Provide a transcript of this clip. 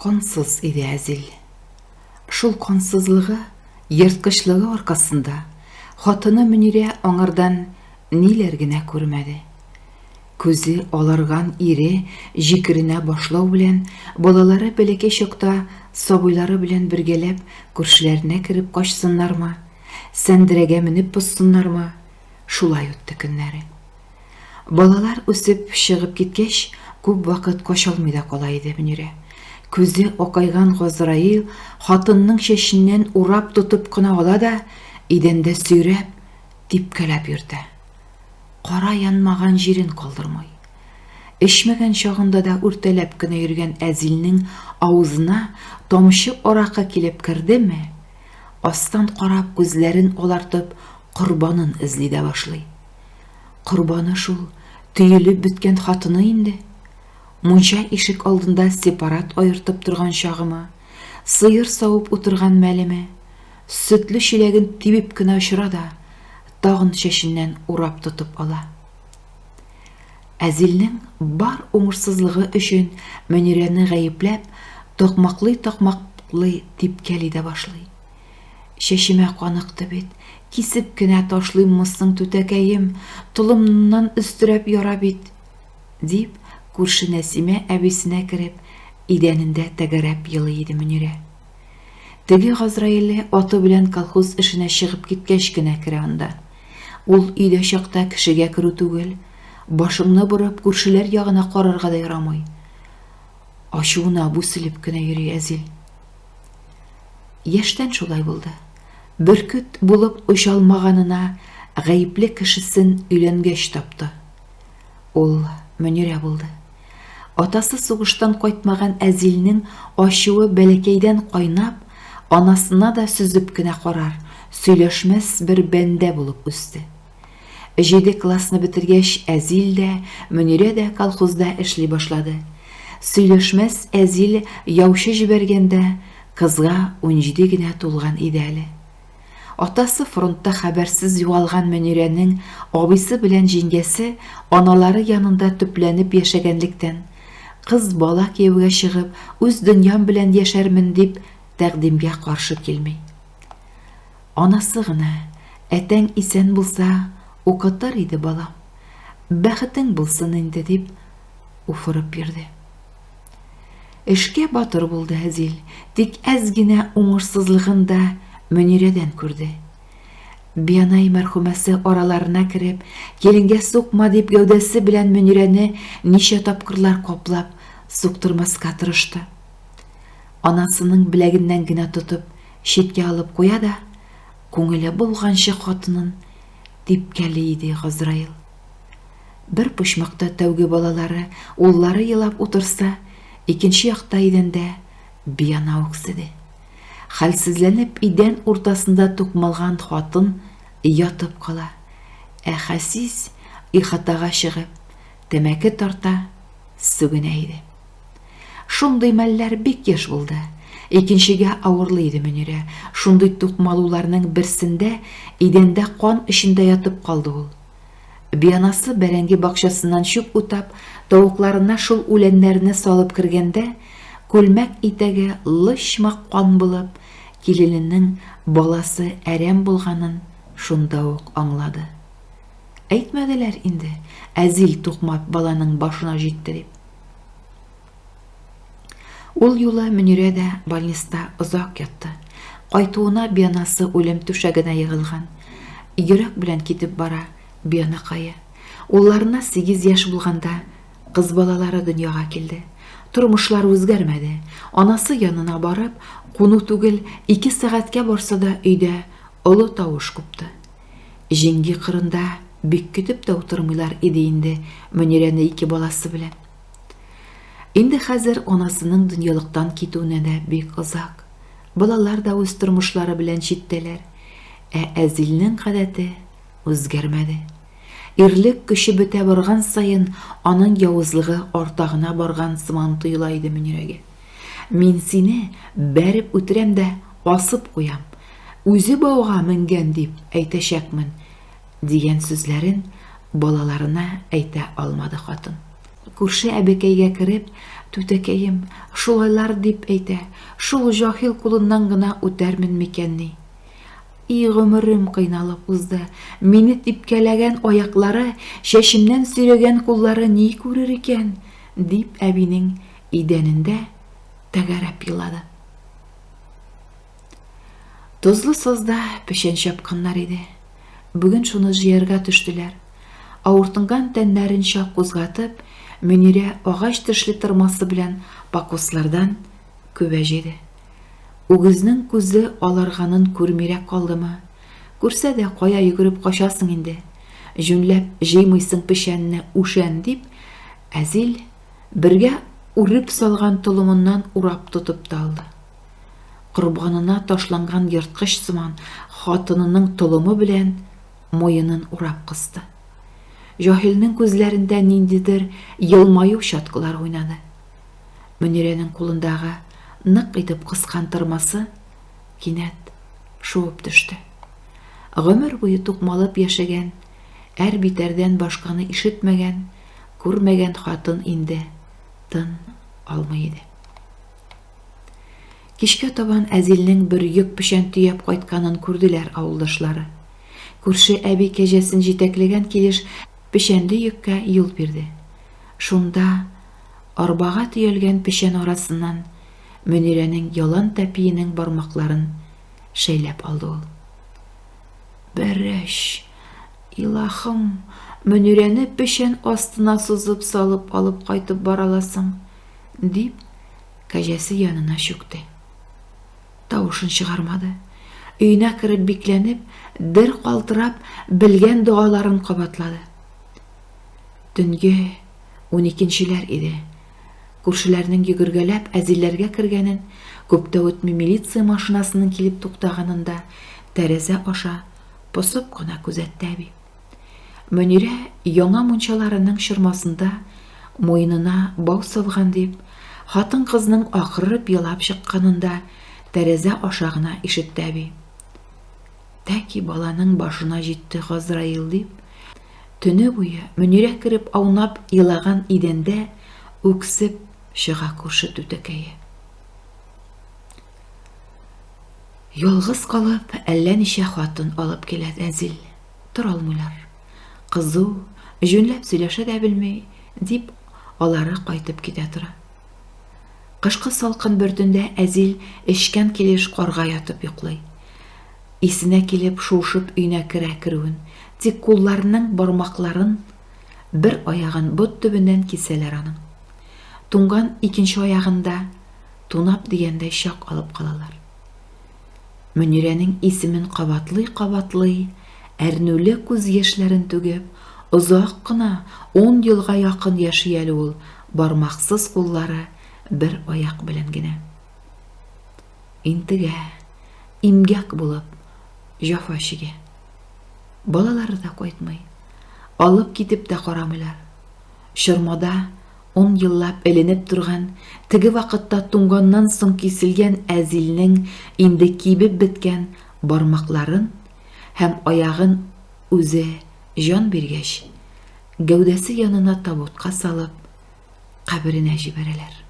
Кансыз иде Әзил. Шул кансызлыгы, ерткычлыгы аркасында хатыны Мөнирә аңардан ниләр генә күрмәде. Күзе аларган ире җикеренә башлау белән, балалары бәләкәй чакта сабыйлары белән бергәләп күршеләренә кереп качсыннармы, сәндерәгә менеп поссыннармы, шулай үтте көннәре. Балалар үсеп чыгып киткәч, күп вакыт качалмый да кала иде Мөнирә. Күзе акайган Газраил хатынның чәченнән урап тотып кына ала да, идәндә сөйрәп, типкәләп йөртә. Кара янмаган җирен калдырмый. Эчмәгән чагында да үртәләп кенә йөргән Әзилнең авызына тамчы аракы килеп кердеме, астан карап күзләрен алартып корбанын эзли дә башлый. Корбаны шул төелеп беткән хатыны инде. Мунча ишек алдында сепарат аертып торган чагымы, сыер савып утырган мәлеме, сөтле чиләген тибеп кенә очыра да, тагын чәченнән урап тотып ала. Әзилнең бар уңышсызлыгы өчен Мөнирәне гаепләп, такмаклый-такмаклый типкәли дә башлый. Чәчемә каныкты бит, кисеп кенә ташлыйммы соң, түтәкәем, толымнан өстерәп яра бит, дип, күрше Нәсимә әбисенә кереп, идәнендә тәгәрәп елый иде Мөнирә. Теге Газраиле аты белән колхоз эшенә чыгып киткәч кенә керә анда. Ул өйдә чакта кешегә керү түгел, башыңны борып күршеләр ягына карарга да ярамый. Ачуына бүселеп кенә йөри Әзил. Яшьтән шулай булды. Бөркет булып оча алмаганына гаепле кешесен өйләнгәч тапты. Ул Мөнирә булды. Атасы сугыштан кайтмаган Әзилнең ачуы бәләкәйдән кайнап, анасына да сөзеп кенә карар, сөйләшмәс бер бәндә булып үсте. Җиде классны бетергәч, Әзил дә, Мөнирә дә колхозда эшли башлады. Сөйләшмәс Әзил яучы җибәргәндә, кызга 17 генә тулган иде әле. Атасы фронтта хәбәрсез югалган Мөнирәнең абыйсы белән җиңгәсе аналары янында төпләнеп яшәгәнлектән, кыз бала кияүгә чыгып, үз дөньям белән яшәрмен дип, тәкъдимгә каршы килми. Анасы гына, әтәң исән булса, укытыр иде балам, бәхетең булсын инде, дип уфырып йөрде. Эшкә батыр булды Әзил, тик әз генә уңышсызлыгын да Мөнирәдән күрде. Бианай мәрхүмәсе араларына кереп, киленгә сукма дип гәүдәсе белән Мөнирәне ничә тапкырлар каплап, суктырмаска тырышты. Анасының беләгеннән генә тотып, читкә алып куя да, күңеле булганчы хатынын типкәли иде Газраил. Бер почмакта тәүге балалары, уллары елап утырса, икенче якта идәндә биана үкседе. Хәлсезләнеп идән уртасында тукмалган хатын ятып кала. Ә Хәсис ихатага чыгып, тәмәке тарта, сүгенә иде. Шундый мәлләр бик еш булды. Икенчегә авырлы иде Мөнирә. Шундый тукмалуларның берсендә идәндә кан эчендә ятып калды ул. Бианасы бәрәңге бакчасыннан чүп утап, тавыкларына шул үләннәрне салып кергәндә, күлмәк итәге лычма кан булып, килененең баласы әрәм булганын шунда ук аңлады. Әйтмәделәр инде, Әзил тукмап баланың башына җитте дип. Ул юлы Мөнирә дә больниста озак ятты. Кайтуына бианасы үлем түшәгенә егылган. Йөрәк белән китеп бара бианакае. Улларына 8 яшь булганда кыз балалары дөньяга килде. Тормышлар үзгәрмәде. Анасы янына барып, куну түгел, ике сәгатькә барса да өйдә олы тавыш купты. Җиңги кырында бик көтеп тә утырмыйлар иде инде Мөнирәне ике баласы белән. Инде хәзер анасының дөньялыктан китүенә дә бик озак. Балалар да үз тормышлары белән читтәләр. Ә Әзилнең гадәте үзгәрмәде. Ирлек көче бетә барган саен аның явызлыгы арта гына барган сыман тоела иде Мөнирәгә. Мин сине бәреп үтерәм дә асып куям. Үзе бауга менгән дип әйтәчәкмен, дигән сүзләрен балаларына әйтә алмады хатын. Күрше әбекәйгә кереп, Түтәкәем, шулайлар дип әйтә, шул җаһил кулыннан гына үтәрмен микәнни? И гомерем кыйналып узды, мине типкәләгән аяклары, чәчемнән сөйрәгән куллары ни күрер икән? дип әбинең идәнендә тәгәрәп елады. Тозлы сазда печән чапканнар иде. Бүген шуны җыярга төштеләр. Авыртынган тәннәрен чак кузгатып, Мөнирә агач тешле тырмасы белән пакослардан күбә җыйды. Үгезнең күзе аларганын күрмирәк калдымы? Күрсә дә кая йөгереп качасың инде? Җүнләп җыймыйсың печәнне, үшән, дип, Әзил бергә үреп салган толымыннан урап тотып та алды. Корбанына ташланган ерткыч сыман хатынының толымы белән муенын урап кысты. Җаһилнең күзләрендә ниндидер елмаю чаткылары уйнады. Мөнирәнең кулындагы нык итеп кыскан тырмасы кинәт шуып төште. Гомер буе тукмалып яшәгән, әр-битәрдән башканы ишетмәгән, күрмәгән хатын инде тын алмый иде. Кичкә табан Әзилнең бер йөк печән төяп кайтканын күрделәр авылдашлары. Күрше әби кәҗәсен җитәкләгән килеш печәнле йөккә юл бирде. Шунда арбага төялгән печән арасыннан Мөнирәнең ялан тәпиенең бармакларын шәйләп алды ул. Бәрәч, илаһым, Мөнирәне печән астына сузып салып алып кайтып бараласың, дип, кәҗәсе янына чүкте. Тавышын чыгармады. Өенә кереп бикләнеп, дер калтырап, белгән догаларын кабатлады. Төнге уникенчеләр иде. Күршеләрнең йөгергәләп әзилләргә кергәнен, күп тә үтми милиция машинасының килеп туктаганын да тәрәзә аша посып кына күзәтте әби. Мөнирә яңа мунчаларының чормасында муенына бау салган дип, хатын-кызның акырып елап чыкканын да тәрәзә аша гына ишетте әби. Тәки баланың башына җитте Газраил дип, төне буе Мөнирә кереп аунап елаган идәндә үксеп чыга күрше түтәкәе. Ялгыз калып, әллә ничә хатын алып килә Әзил. Тора алмыйлар. Кызу, җүнләп сөйләшә дә белми, дип, алары кайтып китә тора. Кышкы салкын бер төндә Әзил эчкән килеш карга ятып йоклый. Исенә килеп, шуышып өенә керә керүен, тик кулларының бармакларын, бер аягын бот төбеннән кисәләр аның. Туңган икенче аягын да тунап дигәндәй чак алып калалар. Мөнирәнең исемен кабатлый-кабатлый, әрнүле күз яшьләрен түгеп, озак кына, ун елга якын яши әле ул бармаксыз куллары бер аяк белән генә. Интегә, имгәк булып, җафа чигә. Балалары да кайтмый. Алып китеп тә карамыйлар. Чормада Ун еллап эленеп торган, теге вакытта туңганнан соң киселгән Әзилнең инде кибеп беткән бармакларын һәм аягын үзе җан биргәч, гәүдәсе янына табутка салып, каберенә җибәрәләр.